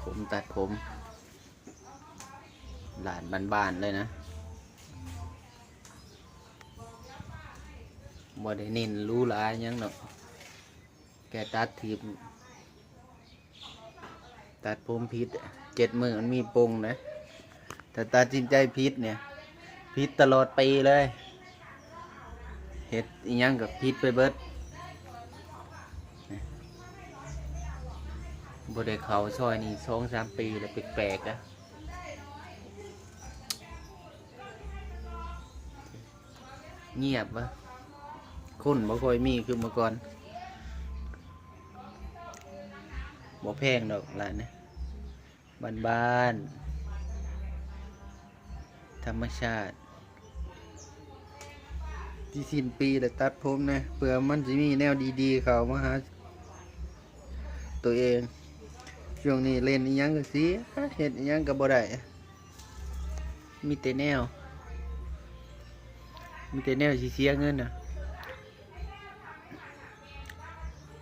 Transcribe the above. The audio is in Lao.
ຜົມ ຕັດຜົມ ຫຼານບ້ານໆເລີຍນະ ບໍ່ໄດ້ເນັ້ນຫຼູຫຼາຫຍັງດອກ ແກຕັດທີ່ ຕັດຜົມຜິດ ເຈັດມື້ມັນມີປົງນະ ຖ້າຕັດສິນໃຈຜິດນີ້ ຜິດຕະຫຼອດປີເລີຍ ເຮັດອີ່ຫຍັງກໍຜິດໄປເບິດ ບໍ່ໄດ້ເຂົ້າຊອຍນີ້ສອງສາມປີແລ້ວ ແປກໆ ອະ ງຽບວະ ຄົນບໍ່ຄ່ອຍມີຄືເມື່ອກ່ອນ ບໍ່ແພງດອກຮ້ານນີ້ ບ້ານໆ ທຳມະຊາດ ຊິສິ້ນປີແລ້ວຕັດຜົມແດ່ ເພື່ອມັນຊິມີແນວດີໆເຂົ້າມາຫາໂຕເອງ ຊ່ວງນີ້ຫຼິ້ນອີ່ຫຍັງກໍເສຍ ເຮັດອີ່ຫຍັງກໍບໍ່ໄດ້ ມີແຕ່ແນວ ມີແຕ່ແນວຊິເສຍເງິນນະ